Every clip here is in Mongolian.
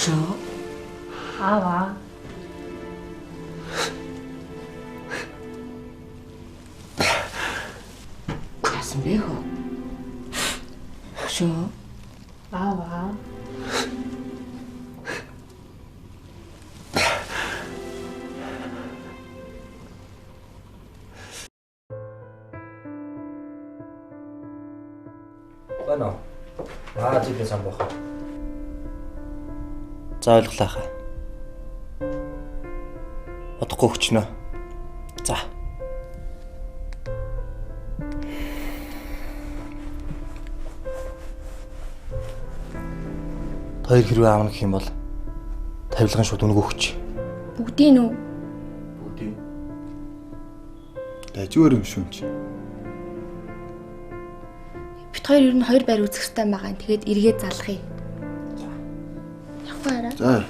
Хөшөө. Аава. Яасан бэ хөө? Хөшөө. Аава. Байна уу? Аа зүйтэй сан бох. За ойлголаа хаа. Удахгүй өчнөө. За. Хоёр хэрвээ аавна гэх юм бол тавилгын шууд үнэгүй өгч. Бүгдийг үү? Бүгдийг. Дажгүй юм шүү чи. Бит хоёр ер нь хоёр байр үзэх хэрэгтэй байгаа. Тэгээд эргээд залах юм. Явахгүй арай. За.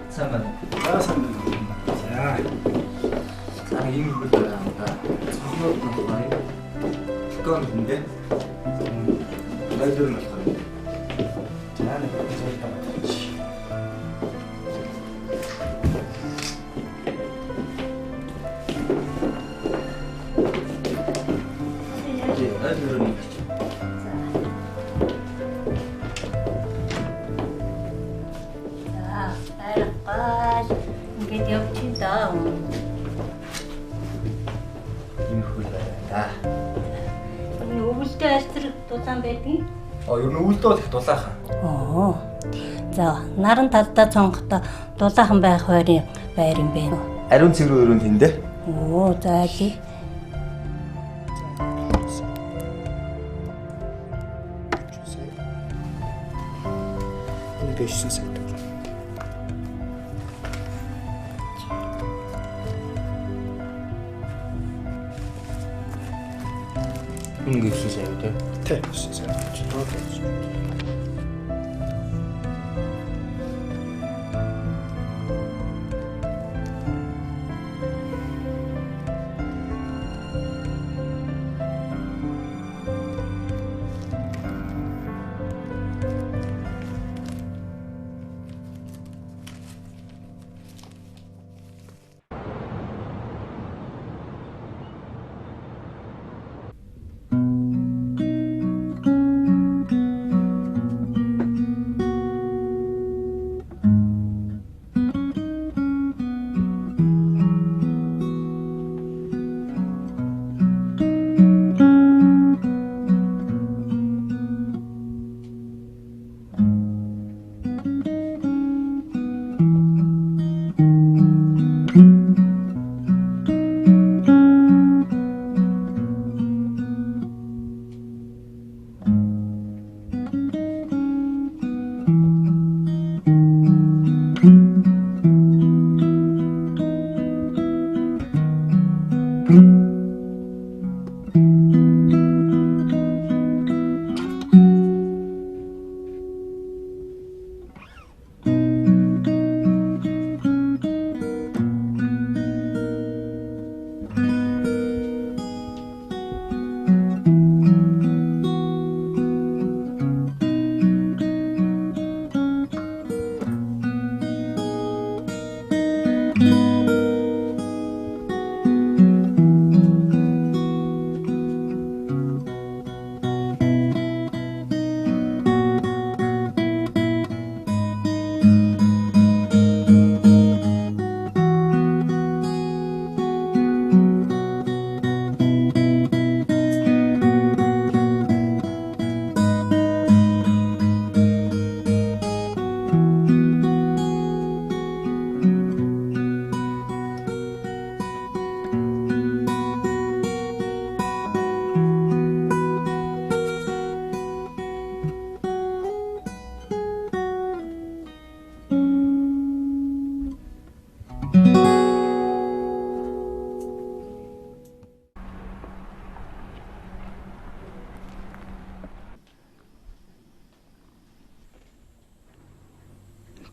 Сайн байна. За сайн байна. За. За нэг юм хөл байгаа юм да. Цонхнууд нь байна. Балкон хүндээ. Байлуур нь болохоор. За нэг зүйл байна. Байлуур нь. За, байргаал ингээд явчих даа. Ийм хөл байна да. Энэ өвөлдөө альцэр дулаан байдгийг. А ер нь өвөлдөө бол их дулаахан. Оо. За, наран талдаа цонхтой дулаахан байх байрын байр юм байна. Ариун цэг рүү өрөөнд тэндэ. Оо, за алий. Энэ 9 сая төгрөг. Ингэ 9 сая үү те? Тэ 9 сая. Тоол.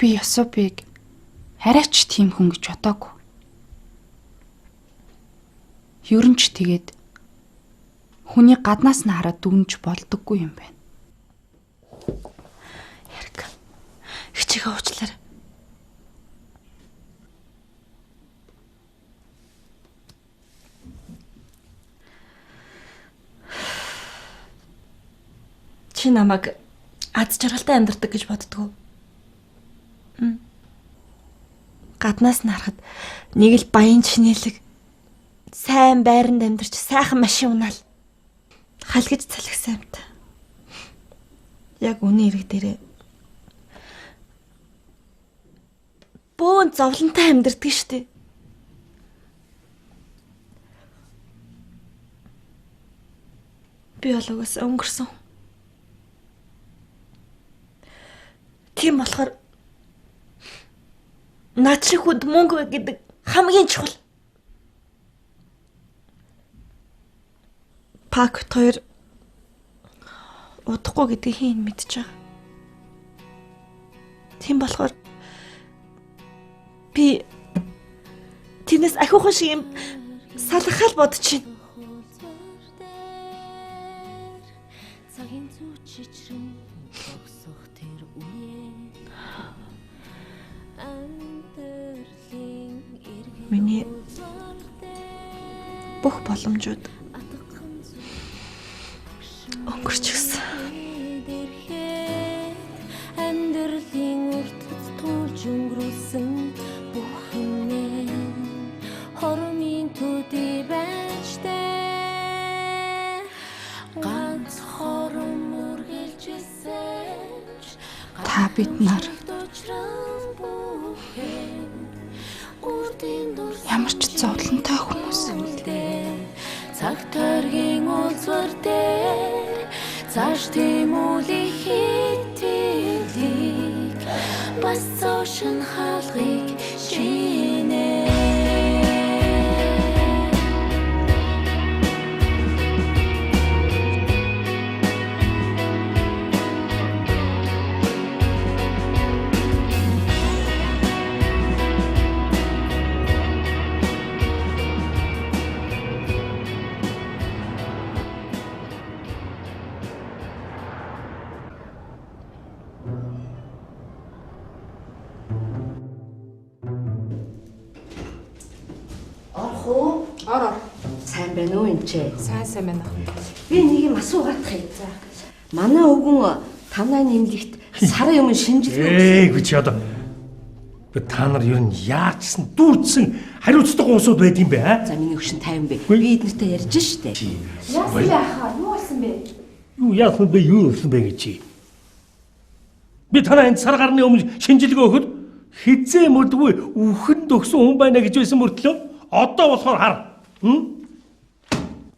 Би Ясупыг арайч тийм хүн гэж бодоогүй. Ер нь ч тэгээд хүний гаднаас нь хараад дүнж болдоггүй юм байна. Ярик. Хичээгээ уучлаарай. Чи намайг аз жаргалтай амьдардаг гэж боддгоо. Гаднаас нь харахад нэг л баян чинэлэг сайн байранд амьдарч сайхан машин унаал халгиж салгисан юмт. Яг үнэн хэрэг дээрээ бөөн зовлонтой амьдардаг шүү дээ. Би бол угаасаа өнгөрсөн. Тийм болохоор над шиг хүнд мөнгө гэдэг хамгийн чухал. Пак хоёр удахгүй гэдгийг хэн мэдэж байгаа. Тийм болохоор би тэрнээс ахиухан шиг юм салгахал бодож байна. Миний бүх боломжууд өнгөрч гисэн. Амьдралын уртад туулж өнгөрүүлсэн бүх юм хормын төдий байжтай ганц хором үргэлжилсэн та бид нар ямар ч зовлонтой хүмүүс. Цаг тойргийн улзвар дээр цааш тэмүүлэх хитэлийг бас цоошин хаалгыг шинэ. Орох уу? Ор ор. Сайн байна уу энэ ч? Сайн сайн байна. Би нэг юм асуугаадах юм. За. Манай өвгөн танай нэмлэгт сарын өмнө шинжилгээ өгсөн. Ээ чи одоо би та нар ер нь яачсан дүүрдсэн хариуцдаг улсууд байд юм бэ аа? За миний өгшин тайван бэ. Би эднэртэй ярьж штэ. Яасан бэ ахаа? Юу болсон бэ? Юу яасан бэ? Юу болсон бэ гэж чи? Би танай энэ сар гарны өмнө шинжилгээ өгөхөд хизээ мөрдгүй үхэн дөгсөн хүн байна гэж байсан мөртлөө одоо болохоор хар.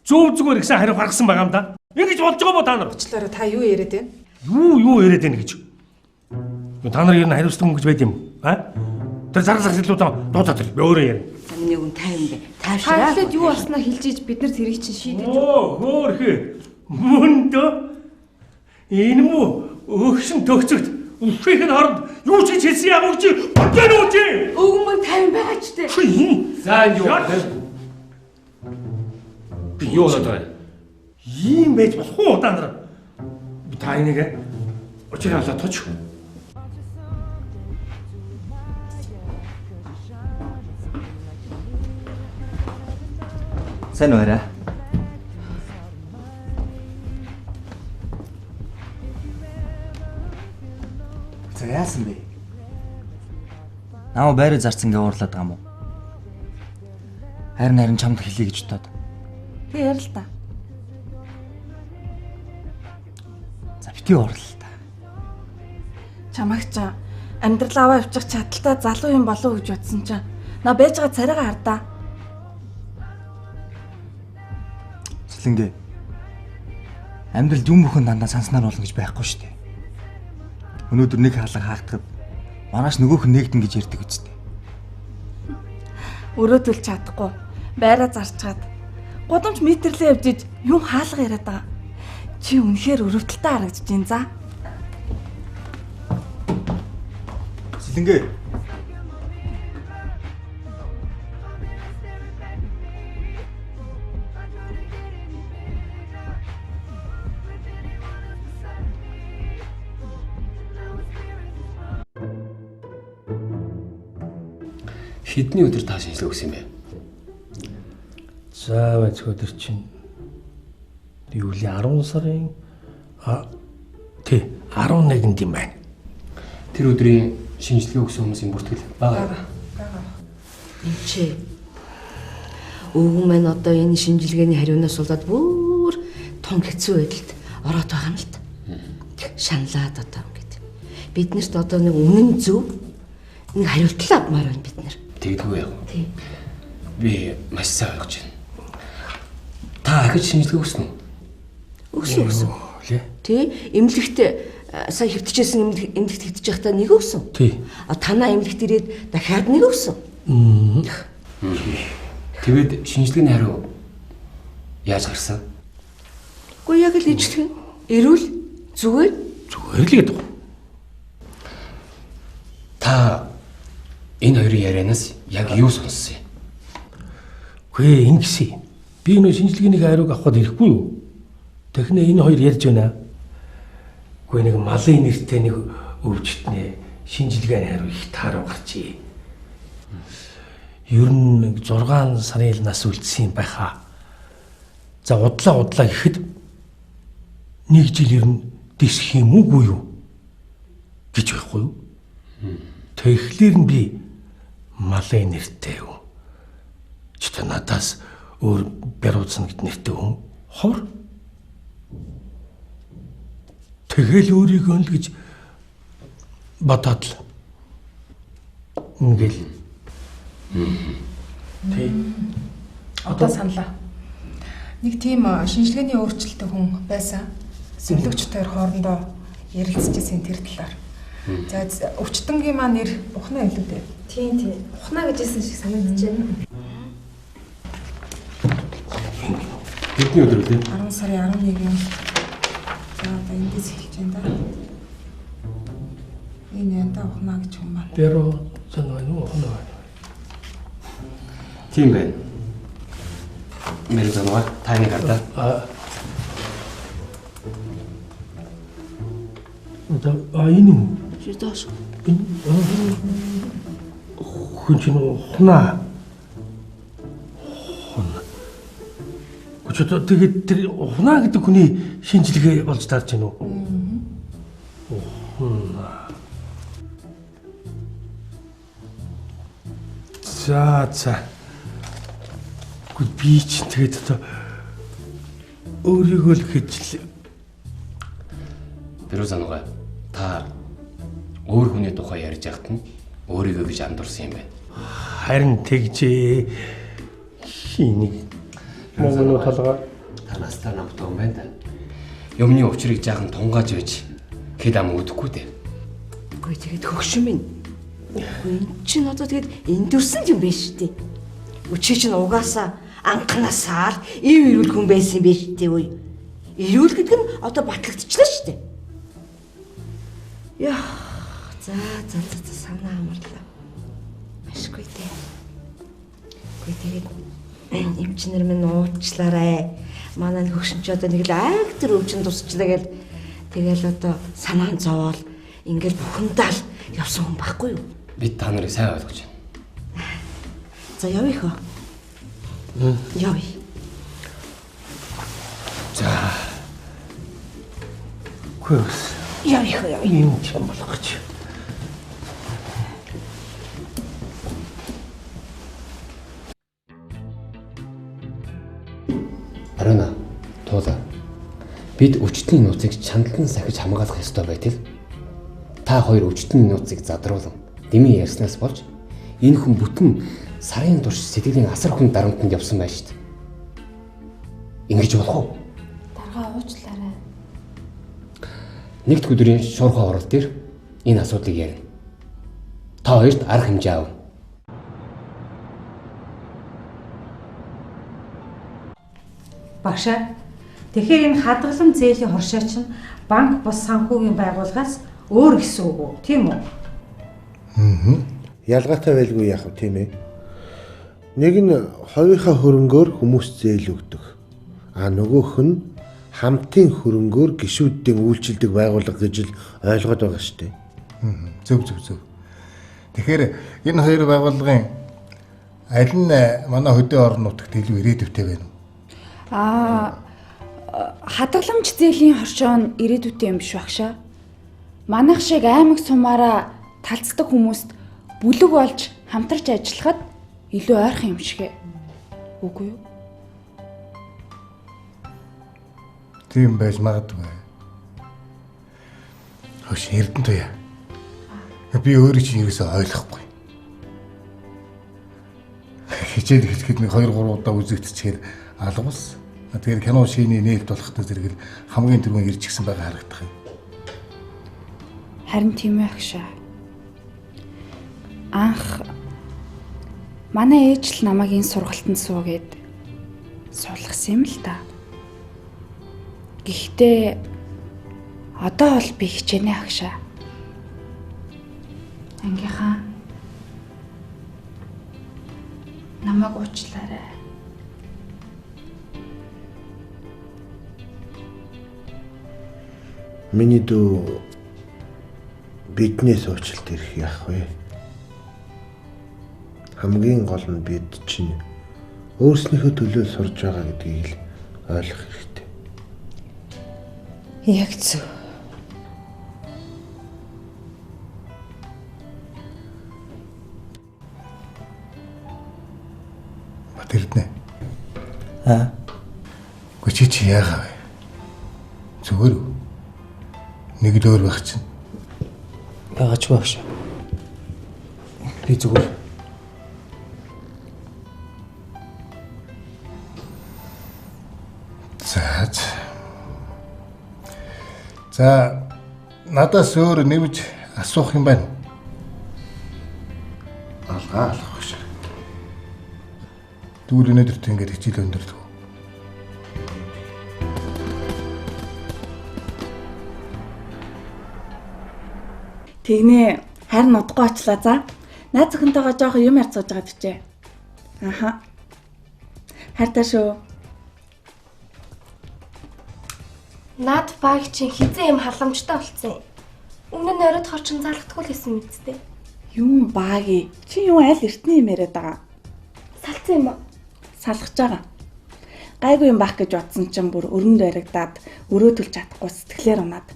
Зөв зүгээр гэсэн хариу гаргасан байгаа юм да. Ингэж болж байгаа мó та нар? Уучлаарай та юу яриад байна? Юу яриад байна гэж. Та нар ер нь хариуцдаг хүн гэж байд юм аа? Тэр зар захирлуудаа дуудаад ир. Би өөрөө ярина. За миний өгөн тайван бэ. Тайвшраа. Та юу болсноо хэлж ийж бид нар тэрийг чинь шийдэж. Оо хөөхөө. Мөндөө. Энэ мүү өгшин төгцөгт үхэх нь хооронд юу ч гэж хэлсэн яг чи бодож уу чи? Өвгөн мөн тайван байгаа ч тэ. За юу Би юу болоод байгаа юм? Ийм байж болох уу та нар? Та энийг учраа олоод точ. Сайн уу арай? За яасан бэ? Намаа байраа зарцсан гэ уурлаад байгаа юм уу? Харин чамд хэлье гэж бодоод. Тэг ярил л та. За бити уурлаа л та. Чамаг ч амьдрал аваа явчих чадaltaй залуу юм болов гэж бодсон чинь на байж байгаа царайгаа хардаа. Сэлэнгэ. Амьдралд юм бүхэн дандаа санснаар болно гэж байхгүй шүү дээ. Өнөөдөр нэг хаалга хаагдахад маргааш нөгөөх нь нэгдэн гэж ярьдаг үстэй. Өрөөдөл чадахгүй байраа зарчгаад гудамж метрлээ явж иж юм хаалга яриад байгаа. Чи үнэхээр өрөвдөлтэй харагдаж байна за. Сэлэнгээ. Хэдний өдөр та шинжилгээ өгсөн юм бэ? За бац өдөр чинь июлийн 10 сарын тий 11-нд юм байна. Тэр өдрийн шинжилгээ өгсөн хүмүүсийн бүртгэл байгаа. Энд чи өвгөн маань одоо энэ шинжилгээний хариунаас болоод бүр тун хэцүү байдалд ороод байгаа юм л та. Шаналаад одоо ингээд. Биднэрт одоо нэг үнэн зөв нэг хариутлал авмаар байна бид нар. Тэгдэггүй яг. Тий. Би маш сайн ойлгож байна. Та ахиж шинжилгээ өгсөн үү? Өгсөн. Тий. Эмнэлэгт сая хэвтчихсэн эмнэлэгт хэвтэж байхдаа нэг өгсөн. Тий. А танаа эмнэлэгт ирээд дахиад нэг өгсөн. Тэгээд шинжилгээний хариу яаж гарсан? Үгүй яг л ижлэх нь. Эрүүл зүгээр зүгээр л гэдэг. Та энэ хоёрын ярианаас яг юу сонссон юм? Үгүй ингэсэн. Би нөө шинжилгээний хариуг авахд ирэхгүй юу? Тэгэхнэ энэ хоёр ярьж байна. Үгүй нэг малын нэртэй нэг өвчтнээ шинжилгээний хариу их тааруу гарчээ. Ер нь 6 сарын нас үлдсэн юм байхаа. За удлаа гэхэд нэг жил ер нь дисэх юм уугүй юу гэж байхгүй юу? Тэгэхээр нь би малын нэртэй юм. Чи та надаас өөр бяруузна гэд нэртэй хүн ховор. Тэгэл өөрийгөө л гэж бодоод л ингээл тий. Одоо саналаа. Нэг тийм шинжилгээний өөрчлөлттэй хүн байсан. Зөвлөгчдөр хоорондоо ярилцчихсэн тэр талаар. За өвчтөнгийн маань нэр Ухнаа илүү дээ. Тийм тийм. Ухнаа гэж хэлсэн шиг санагдаж байна. Хэдний өдөр үлээ? 10 сарын 11 юм. За одоо эндээс эхэлж байна да. Энэ янда Ухнаа гэж хүн маань. Бэрүү зэн байна уу Ухнаа байна. Тийм байна. Мэр зангаа таны гардаа. А энэ үү? Чи доош. Хүн чинь Ухнаа. Ухнаа. Үгүй тэгээд тэр Ухнаа гэдэг хүний шинжилгээ болж таарч байна уу? Ухнаа. За за. Үгүй би чинь тэгээд одоо өөрийгөө л гэж л Бэрүү зангаа та өөр хүний тухай ярьж байхад нь өөрийгөө гэж андуурсан юм байна. Харин тэгжээ. Хинийг мөнгө толгой та настай намтай юм байна да. Юмны учрыг жаахан тунгааж байж хэд ам өдөхгүй дээ. Үгүй тэгээд хөгшин минь. Үгүй эн чинь одоо тэгээд эндүрсэн юм биш үү? Үгүй чи чинь угаасаа анхнаасаа л ив эрүүл хүн байсан юм биш үү? Үгүй. Эрүүл гэдэг нь одоо батлагдчихлаа шүү дээ. Яа. За за за санаа амарлаа. Ашгүй дээ. Үгүй тэгээд эмчнэр минь уучлаарай. Манай хөгшин ч одоо нэг л айгтар өвчин тусчлаа гэл тэгэл одоо санаа зовоол ингээл бухимдаал явсан хүн байхгүй юу? Бид та нарыг сайн ойлгож байна. За явъя хөө. Явъя. За. Гүс. Явъя хөө явъя. Юм ч юм болох гэж. Аруна, туула. Бид өвчтний нууцыг чандлан сахиж хамгаалах ёстой байтал та хоёр өвчтний нууцыг задруулан дэмий ярьснаас болж энэ хүн бүтэн сарын турш сэтгэлийн асар хүн дарамтанд явсан байж шít. Ингэж болох уу? Даргаа уучлаарай. Нэгд өдрийн шуурхай орол дээр энэ асуудлыг ярина. Та хоёрт арга хэмжээ авна. Багшаа. Тэгэхээр энэ хадгалан зээлийн хоршоо чинь банк бус санхүүгийн байгууллагаас өөр гэсэн үг үү? Тийм үү? Ялгаатай байлгүй яах вэ, тийм ээ? Нэг нь хувийнхаа хөрөнгөөр хүмүүст зээл өгдөг. А нөгөөх нь хамтын хөрөнгөөр гишүүддийн үйлчилдэг байгууллага гэж л ойлгоод байгаа шүү дээ. Зөв зөв зөв. Тэгэхээр энэ хоёр байгууллагын аль нь манай хөдөө орон нутагт илүү ирээдүйтэй байна уу? Аа, хадгаламж зээлийн хоршоо нь ирээдүйтэй юм биш багшаа. Манайх шиг аймаг сумаараа талцдаг хүмүүст бүлэг болж хамтарч ажиллахад илүү ойрхон юм шиг ээ. Үгүй юу? Тийм байж магадгүй. Хөш Эрдэнэ туяа. Би өөрөө чинь ерөөсөө ойлгохгүй. Хичээл эхлэхэд нэг 2 3 удаа үзэгдчихээр алгуулсан. Тэгэхээр кино шиний нээлт болохтой зэрэг л хамгийн түрүүн ирж гисэн байгаа харагдах юм. Харин тийм ээ агшаа. Анх манай ээж л намайг энэ сургалтанд суугээд суулгасан юм л та. Гэхдээ одоо бол би хичээнэ агшаа. Ангийнхаа намайг уучлаарай. Миний дүү биднээс уучлалт ирэх яах вэ? Хамгийн гол нь бид чинь өөрснийхөө төлөө сурж байгаа гэдгийг л ойлгох хэрэгтэй. Яг зөв. Бат Эрдэнэ. Аа. Үгүй чи чи яагаа вэ? Зүгээр үү? Нэг л өөр байх чинь. Байгаач багш. Би зүгээр. За. За надаас өөр нэмж асуух юм байна. Алгаа алах багш. Тэгвэл өнөөдөр тэ ингээд хичээл өндөрлөв. Тэгнэ харин удахгүй очлаа за. Найз охинтойгоо жоохон юм ярьж сууж байгаа бичээ. Аха. Хайртай шүү. Наад баг чинь хизээ юм халамжтай болцсон юм. Өмнө нь оройтхоор чинь залхдаггүй л байсан мэт дээ. Юм баги. Чи юу аль эртний юм яриад байгаа? Салцсан юм уу? Салгаж байгаа. Гайгүй юм бах гэж бодсон чинь бүр өрөнд баригдаад өрөө төлж чадахгүй сэтгэлээр унаад.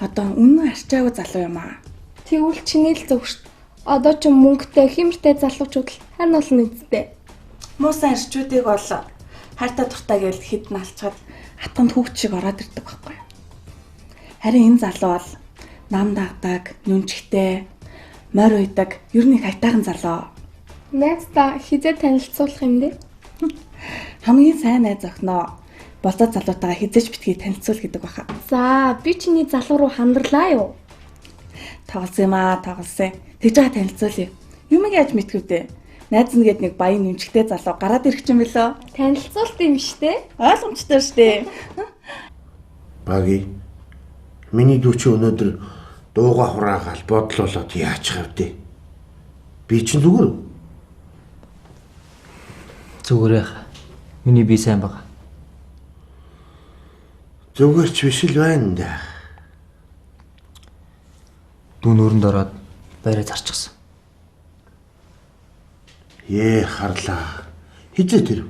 Одоо үнэн арчаагүй залуу юм аа. Тэгвэл чиний л зөв шүү. Одоо ч мөнгөтэй хэмэртэй залуучууд л хань олон үсттэй. Муусан арчуудыг бол хайртай дуртай гэж хэд налчаад атганд хүүхд шиг ороод ирдэг байхгүй юу? Харин энэ залуу бол нам дагдаг, нүнчгтэй, морь уйдаг, ер нь их аятайхан залуу. Найздаа хизээ танилцуулах юм бэ? Хамгийн сайн найз охиноо болцоо залуутайгаа хизээч битгий танилцуул гэдэг баха. За, би чиний залуу руу хандралаа юу? Тоглосон юм аа, тоглосон. Тэгж байгаа танилцуулъя. Юмыг яаж мэдгэв дээ? Найз нь гээд нэг баян нүнчгтэй залуу гараад ирэх юм билүү? Танилцуулт юм штэ. Ойлгомжтой штэ. Баги. Миний дүү чи өнөөдөр дууга хураагаал бодлуулаад яачих вэ? Би чинь зүгээр үү? Зүгээр яах. Миний бие сайн байгаа. Зүгээр ч биш л байна да. Дүү нүүрэнд ороод байраа зарчихсан. Ээ харлаа. Хизээ тэр.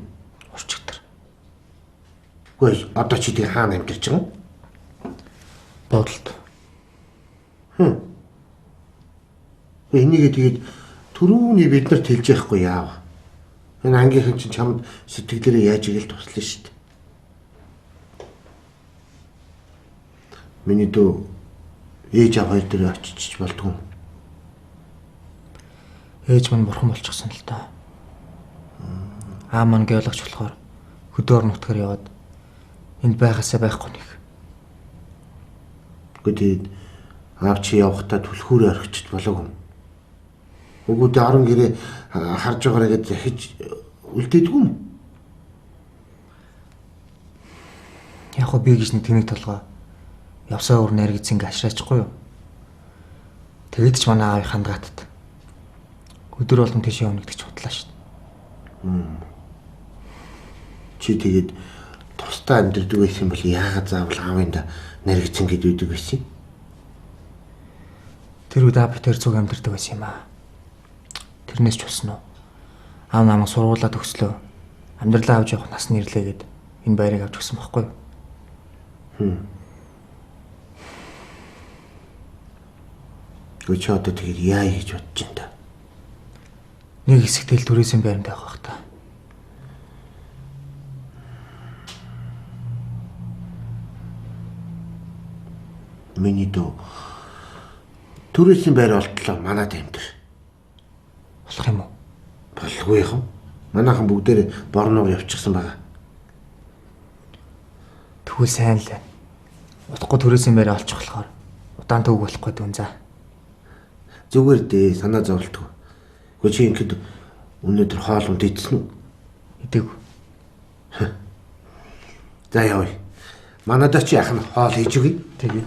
Урчигдэр. Үгүй одоо чи тэг хаана амьдарч байгаа юм? Бодолд. Хм. Энийгээ тэгээд түрүүний бид нарт хэлж яахгүй яав. Энэ ангийнхан чинь чамд сэтгэлээрээ яаж игээл туслана шүү дээ. Миний дүү ээж аав хоёр дээр очиж болдгоо. Ээж минь бурхан болчихсон л доо. Аа маань геологч болохоор хөдөө орон нутгаар яваад энд байгаасаа байхгүй нэг. Үгүй тэгээд аав чи явахдаа түлхүүрээ орхичд болоогүй. Үгүй дээ орон гэрээ харж байгаарэ гэж захиж үлдээдгүй юм. Яг хөө би гэж нэг тэнэг толгой явсаа өөр нэргиц ингээ ашраачихгүй юу. Тэгээд ч манай аавын хандгаатад Өдөр болгон тийшээ явна гэдэг чи худлаа шүү дээ. Чи тэгээд тусдаа амьдардаг байсан бол яагаад заавал аавында наригдсан гэд үүдэг байсан юм? Тэр үед аав бид тэр зүг амьдардаг байсан юм аа. Тэрнээс ч болсон уу? Аав намайг сургуулаа төгслөө. Амьдралаа авч явах нас нэрлээ гэд энэ байрыг авч өгсөн байхгүй юу? Гэхдээ чи одоо тэгээд яа хийж бодож байна та? Нэг хэсэгтэл түрээсийн байранд явах бах та. Миний дүү түрээсийн байр олтлоо манад амьдар. Болох юм уу? Болгүй юм. Манайхан бүгдээр борноор явчихсан байгаа. Тэгвэл сайн л байна. Удахгүй түрээсийн байраа олчих болохоор удаан төвөг болохгүй дүүн за. Зүгээр дээ, санаа зовлтгүй. Гэхдээ чи ингээд өнөөдөр хоол унд идсэн үү? Идэв. За явъя. Манадаа чи яах нь хоол хийж өгье. Тэгье.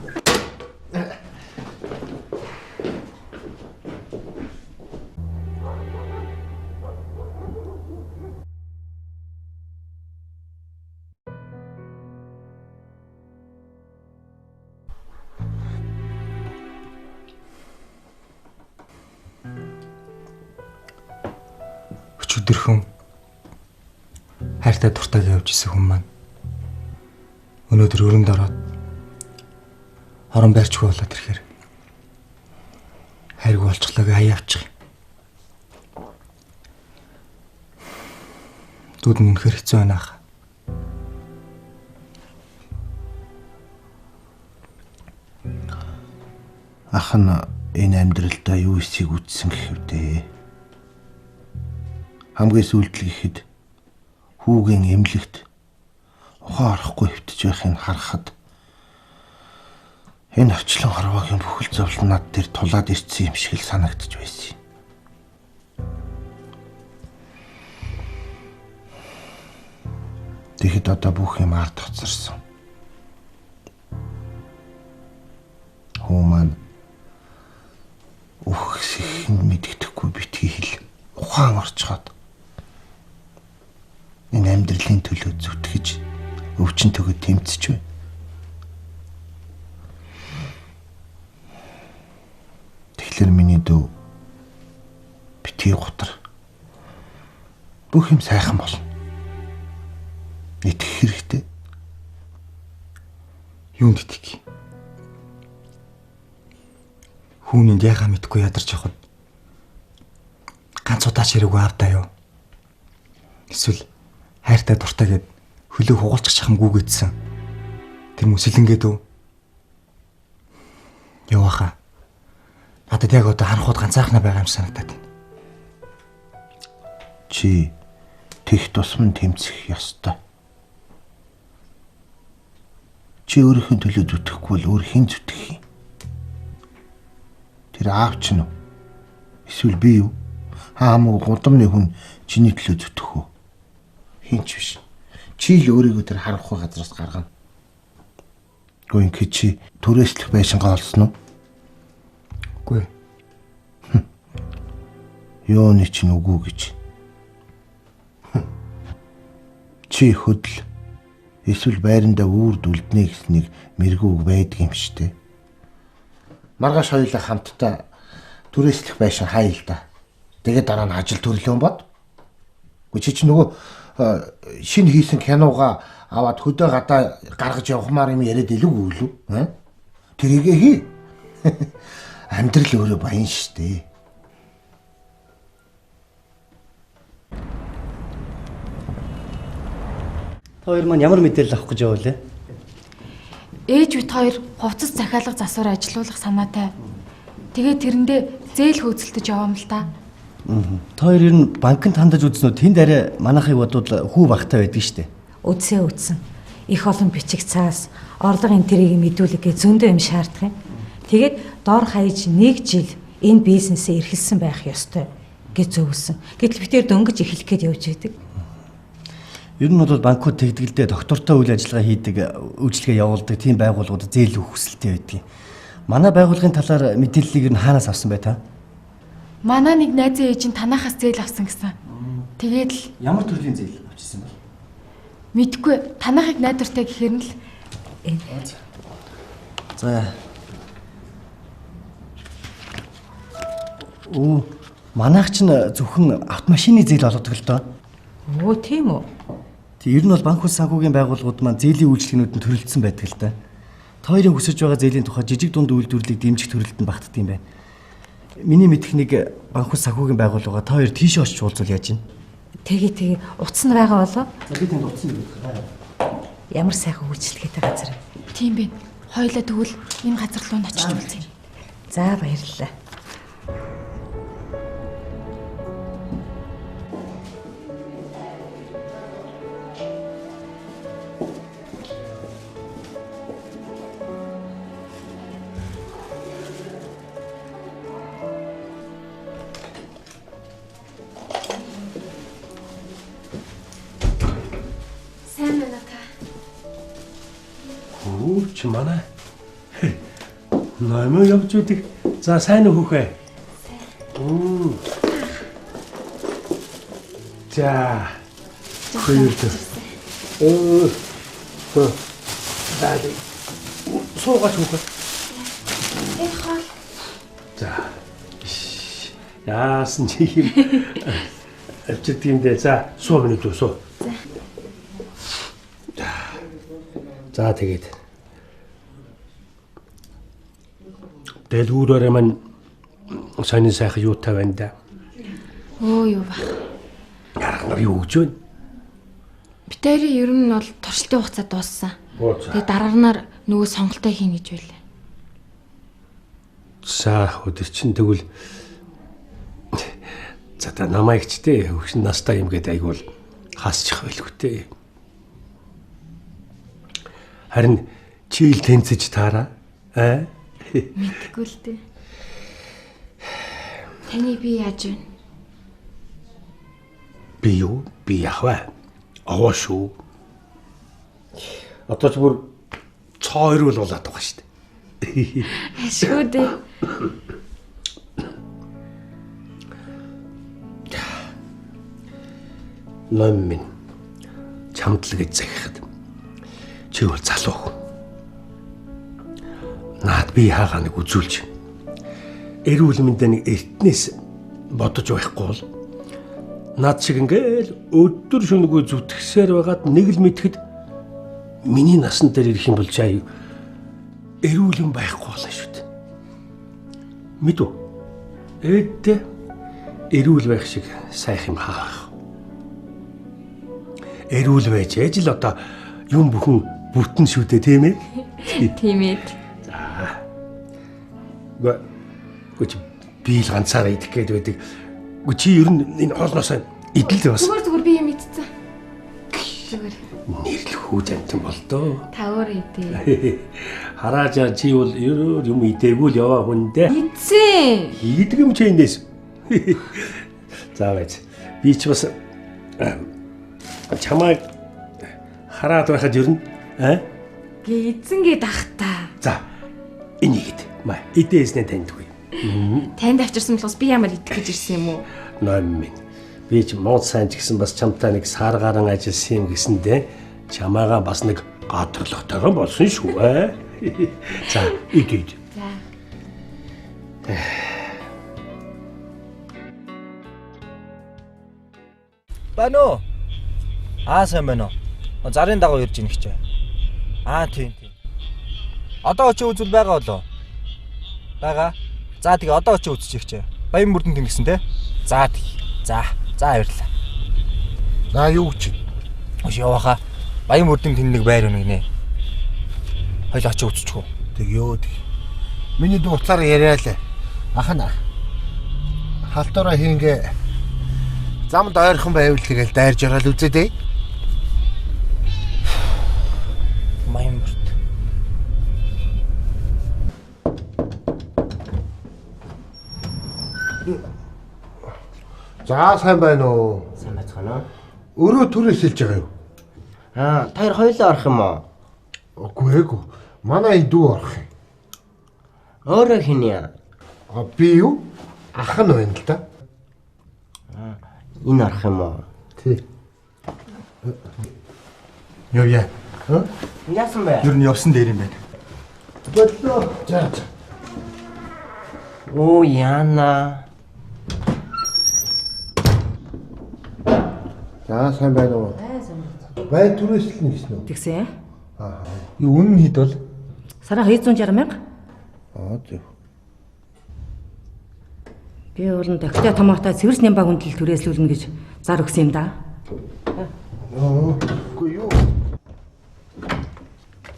Өчигдөрхөн хайртай дуртайг явж исэн хүн маань өнөөдөр өрөнд ороод орон байрчгүй болоод ирэхээр хайрг болчихлоо гэ хаяа авчих. Дүүд нь үнэхээр хэцүү байна ах. Ах нь энэ амьдралдаа юу эсийг үтсэн гэх вдээ. Хамгийн сүүлд л гэхэд хүүгийн эмнэлэгт ухаан орохгүй хэвтэж байхыг харахад энэ очлон хорвоогийн бүхэл зовлон над дээр тулаад ирсэн юм шиг л санагдаж байсан юм. Тэгэхэд одоо бүх юм ард хоцорсон. Хүү маань үхэх сэхэн мэддэхгүй битгий хэл ухаан орчхоод энэ амьдралын төлөө зүтгэж өвчин төгөд тэмцэж байна. Тэгэхээр миний дүү битгий гутар. Бүх юм сайхан болно. Итгэх хэрэгтэй. Юунд итгэх? Хүүнийнд яхаа мэдгүй ядарч явхад ганц удаач хэрэг аавдаа юу? Эсвэл хайртай дуртай гэд хөлөө хугалчих чахамгүй гэдсэн. Тэр мөсөлнгээд үү? Явааха. Надад яг одоо харанхууд ганцаархнаа байгаа юм санагдаад байна. Чи тех тусам тэмцэх ёстой. Чи өөрийнхөө төлөө зүтгэхгүй бол өөр хэн зүтгэх юм? Тэр аав чинь үү? Эсвэл би юу? Хаамуу гудамны хүн чиний төлөө зүтгэх үү? Хин ч биш. Чи л өөрийгөө тэр харанхуй газраас гаргана. Гэхдээ ингэ чи түрээслэх байшингаа олсон уу? Үгүй. Юуны чинь үгүй гэж. Чи хөдөл эсвэл байрандаа үүрд үлднэ гэснийг мэрэгүү үг байдаг юм штэ. Маргааш хоёулаа хамтдаа түрээслэх байшин хаяа л да. Тэгээд дараа нь ажил төрлөө бод. Гэхдээ чи чинь нөгөө шинэ хийсэн киногаа аваад хөдөө гадаа гаргаж явахмаар юм яриад илүү үгүй лүү? Тэрийгэ хий. Амьдрал өөрөө баян штэ. Та хоёр маань ямар мэдээлэл авах гэж явуулээ? Ээж бит хоёр хувцас захиалга засвар ажилуулах санаатай. Тэгээ тэрэндээ зээл хөөцөлдөж яваам л та. Та хоёр ер нь банкнд хандаж үзсэн үү? Тэнд арай манайхыг бодвол хүү багтай байдаг штэ. Үдсээ үдсэн. Их олон бичиг цаас, орлого энэ тэрийг мэдүүлэг гэж зөндөө юм шаардах юм. Тэгээд дор хаяж 1 жил энэ бизнесээ эрхэлсэн байх ёстой гэж зөвлөсөн. Гэтэл бид тэр дөнгөж эхлэх гээд явж байдаг. Ер нь бол банкуд тэгдгэлдээ доктортой үйл ажиллагаа хийдэг, үйлчилгээ явуулдаг тийм байгууллагууд зээл өгөх хүсэлтэй байдаг. Манай байгууллагын талаар мэдээллийг ер нь хаанаас авсан бай та? Манай нэг найзын ээж нь танахаас зээл авсан гэсэн. Тэгээд л ямар төрлийн зээл авчихсан бэ? Мэдгүй. Танахыг найдвартай гэхээр нь л. За. Оо, манайх ч зөвхөн автомашины зээл олгодог л доо. Өө, тийм үү? Тэг ер нь бол банк улс санхүүгийн байгууллагууд маань зээлийн үйлчилгээнүүд нь төрөлдсөн байдаг л да. Та хоёрын хүсэж байгаа зээлийн тухай жижиг дунд үйлдвэрлэлийг дэмжих төрөлд нь багтдаг юм байна. Миний мэдэх нэг банк улс санхүүгийн байгууллага та хоёр тийшээ очиж уулзвал яаж вэ? Тэгээ тэгээ утас нь байгаа болов? За би танд утас нь өгөх. Ямар сайхан үйлчилгээтэй газар юм. Тийм бэ. Хоёлаа тэгвэл энэ газар руу нь очиж уулзъя. За баярлалаа. Сайн байна та. Хүү чи манай номоо явж үүдэг. За сайн уу хүүхэ? Сайн. За. Хоёрд. Өө. За. Суугаач хүүхэ. Энэ хоол. За. Яасан чи юм авчирдаг юм дээ. За, суу миний дүү суу. За. За тэгээд дэлгүүрээр маань сонин сайхан юутай байна да. Өө юу бах. Яргар юу гэж вэ? Битэрийн ер нь бол туршилтын хугацаа дууссан. Тэгээ дараарнаар нөгөө сонголтоо хийнэ гэж байлаа. За өдөр чинь тэгвэл за та намайг ч те хөгшин настай юм гээд айгуул хасчих байлгүй те. Харин чийл тэнцэж таараа. Аа? Мэдгүй л дээ. Таны би яаж вэ? Би юу? Би яах вэ? Овоо шүү. Одоо ч бүр цоо өрөөл болоод байгаа шүү дээ. Ашгүй дээ. Ном минь чамд л гэж захихад чи бол залуу хүн. Наад би хаагаа нэг үзүүлж эрүүл мэндэ нэг эртнээс бодож байхгүй бол над шиг ингээл өдөр шөнөгүй зүтгэсээр байгаад нэг л мэтгэд миний насан дээр ирэх юм бол чай эрүүл юм байхгүй болно шүү дээ. Мэдв. Ээдтэй эрүүл байх шиг сайх юм хаах. Эрүүл байж ээж л одоо юм бүхэн бүтэн шүү дээ, тийм ээ? Тийм ээ. За. Гүч би л ганцаараа идэх гээд байдаг. Гү чи ер нь энэ хоолноосоо идэл бас. Зүгээр би юм идсэн. Зүгээр. Нэрлэх хүү жантан болдоо. Та өөр идээ. Хараажаа чи бол ер юм идээгүй л яваа хүн дээ. Идсэн. Хийдэг юм чи энэс. За байж. Би ч бас чамайг хараад байхад ер нь аа Гэ идсэн гээд ах та. За энийг ид. Ма идээснээ таньдгүй. Танд авчирсан болохоос би ямар идэх гэж ирсэн юм уу? Ном минь. Би ч мод сайн ч гэсэн бас чамтай нэг сар гарan ажилласан юм гэсэндээ чамаагаа бас нэг гадарлахтайгаа болсон шүү ээ. За ид ид. За. Байна уу? Аа сайн байна уу? Зарын дагуу ирж ийн хичээ. Аа тийм тийм. Одоо очиж үзвэл байгаа болоо? Байгаа. За тэгээ одоо очиж үзчих хичээ. Баян мөрдөн тэн гэсэн те. За тэг. За. За баярлалаа. Наа юу гэж? Өш яваахаа. Баян мөрдөн тэн нэг байр өнө гинэ. Хоёул очиж үзчих үү. Тэг ёо тэг. Миний дүү уцаараа яриалаа. Ах нь халтураа хийнгээ замд ойрхон байвал тэгэл дайрж ороод үзээд ээ. Баян мөрд. За сайн байна уу? Сайн байцгаана уу? Өрөө түрээс хэлж байгаа юу? Аа, та хоёр хоёулаа орох юм уу? Үгүй эгүй. Манай энэ дүү орох юм. Өөрөө хэн яа? А би юу? Ах нь байна л да. Энэ арах юм уу? Тий. Явъя. Яасан бэ? Ер нь явсан дээр юм байна. Боллоо. За. Оо яана. За сайн байна уу? Бай түрээслэнэ гэсэн үү? Тэгсэн. Аа. Юу үнэн хэд бол? Сарын 260 мянга. Аа зөв. Би уул нь тогтой томоотой цэвэрс нямбаг хүндэл түрээслүүлнэ гэж зар өгсөн юм да. Аа. Үгүй юу?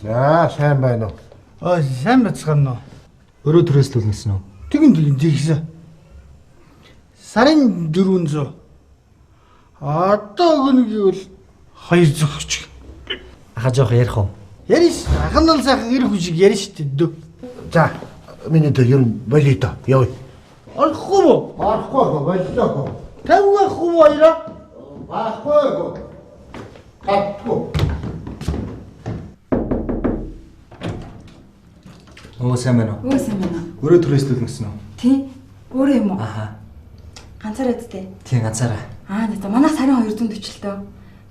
За сайн байна уу? Аа сайн байцгаана уу? Өрөө түрээслүүлнэ гэсэн үү? Тэгин тэгин тэгсэн. Сарын 400. Одоо өгнө гэвэл 200 өчг. Аха жоох ярих уу? Яриш. Ах нь л сайхан эр хүн шиг ярина шүү дээ. Дөө. За миний дөө ер нь болио доо. Явъя. Орохгүй мó? Орохгүй боллоо. 50 байхгүй мó хоёроо? Байхгүй. Татгүй. Оо сайн байна уу? Өө сайн байна уу? Өрөө түрээслүүлнэ гэсэн үү? Тийм. Өөрөө юм уу? Аха. Ганцаараа үсттэй. Тийм ганцаараа. Аа за манай сарын 240 л дөө.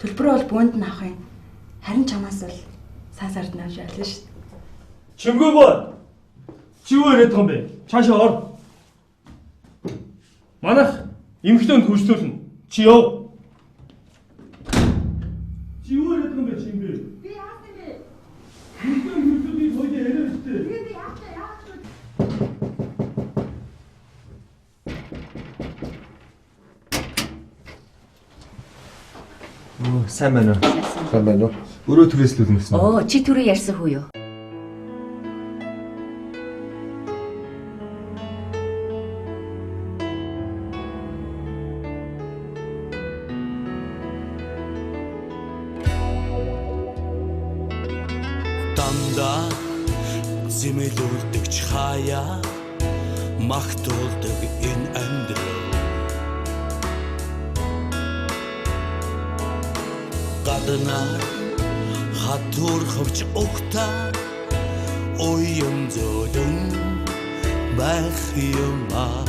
Төлбөрөө бол бөөнд нь авах юм. Харин чамаас бол саа сард нь авч ялна шүү. Чимгүй боо. Чи юу яриад байгаа юм бэ? Цаашаа ор. Манайх эмхтэнд хөрслүүлнэ. Чи яв. Чи юу яриад байгаа юм бэ чимгүй? Би яасан бэ? Эмхтэн хөрслүүлгийг хоёул яриа өстэй. Би яасан яасан вэ? Оо сайн байна уу? Сайн байна уу? Өрөө түрээслүүлнэ гэсэн үү? Оо, чи түрүү ярьсан хүү юу? Дандаа зэмлүүлдэгч хаяа магтуулдаг энэ амьдрал гаднаар хатуур ховч угтаа уян зөөлөн байх юм аа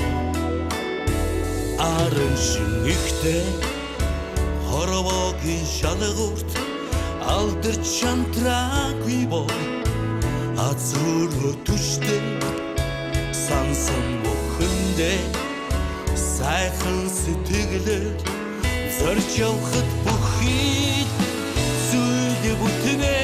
арын шинэгтэй хорвогийн шалгуурт алдарч шантраагүй бол азруу түштэй сансан бүхэндээ сайхан сэтгэлээр зорж явхад бүхий зүйл бүтнэ.